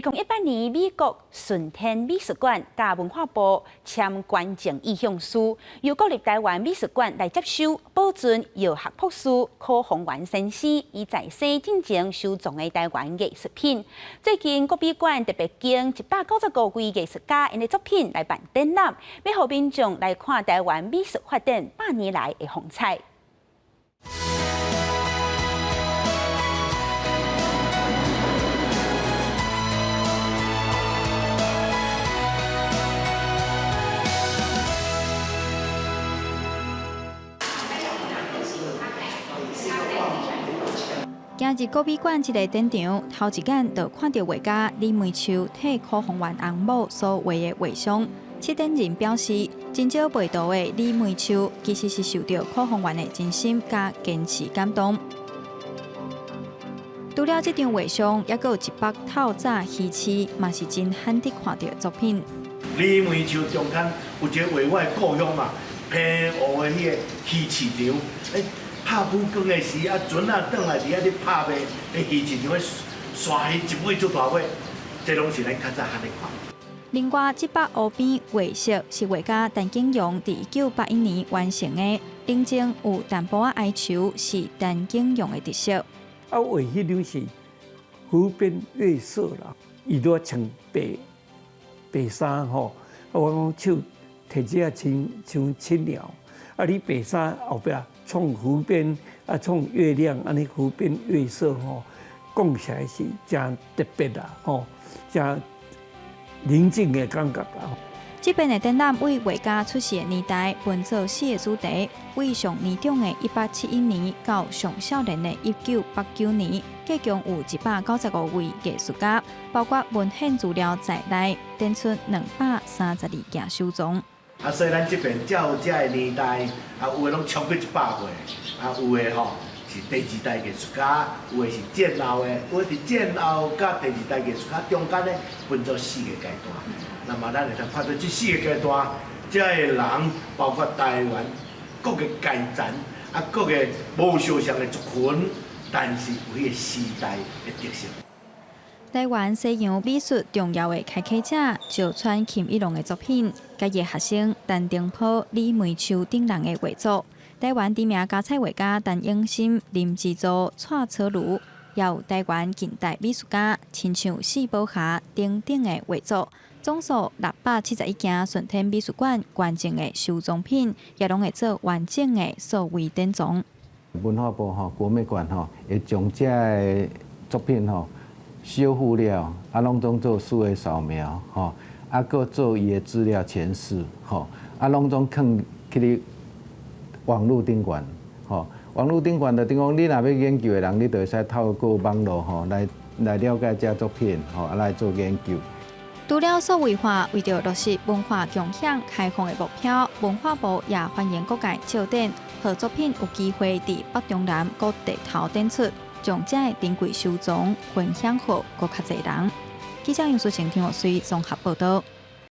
2018年，美國順天美術館佮文化部簽捐贈意向書，由國立臺灣美術館來接收保存藥學博士柯宏源先生伊在世進前收藏的臺灣藝術品。最近國美館特別揀195位藝術家𪜶的作品來辦展覽，欲予民眾來看臺灣美術發展百年來的風采。行入國美館這个展場，頭一眼就看著畫家李梅秋替柯宏源翁某所畫的畫像。策展人表示，真少賣圖的李梅秋，其實是受著柯宏源的真心佮堅持感動。除了這張畫像，猶閣有一幅透早魚市，嘛是真罕得看著的作品。李梅秋中間有一个畫我的故鄉嘛，澎湖的彼个魚市場。拍浮光的時，啊船仔轉來佇遐咧拍賣，彼魚市場彼沙魚一尾足大尾，這攏是咱較早罕咧看。另外，這幅湖邊月色是畫家陳景陽佇1981年完成的，寧靜有淡薄仔哀愁，是陳景陽的特色。啊，畫彼張是湖邊月色啦，伊都穿白白衫吼，啊，我講手提這親像青鳥，啊，你白衫後壁。創湖邊啊，創月亮，按呢湖邊月色吼，講起來是誠特別啦，吼，誠寧靜的感覺啦。這遍的展覽為畫家出世的年代分做四个主題，為上年長的1871年到上少年的1989年，計共有195位藝術家，包括文獻資料在內，展出232件收藏。啊，所以咱這邊照這个年代，啊，有的攏超過100歲，啊，有的吼是第二代藝術家，有的是戰後的，有的佇戰後佮第二代藝術家中間呢，分做四个階段。那麼咱會當看著這四個階段，這个人包括臺灣各个階層，啊，各個無相像的族群，但是有彼个時代的特色。臺灣西洋美術重要的開啟者石川欽一郎的作品，佮伊學生陳澄波、李梅秋等人的畫作。臺灣知名膠彩畫家陳永新、林之助、蔡楚如，也有臺灣近代美術家親像四寶俠等等的畫作。總數671件順天美術館捐贈的收藏品，也攏會做完整的數位典藏。文化部吼國美館吼會將這个作品吼修復了，啊，攏總做數位掃描，吼，啊，閣做伊的資料詮釋，吼，啊，攏總囥去咧網路頂懸，吼，網路頂懸就等於講，你若欲研究的人，你就會使透過網路吼來來了解這作品，吼，啊來做研究。除了數位化，為著落實文化共享開放的目標，文化部也歡迎各界借展，予作品有機會佇北中南各地頭展出。將這个珍貴收藏分享予閣較濟人。記者楊淑晴、陳玉水綜合報導。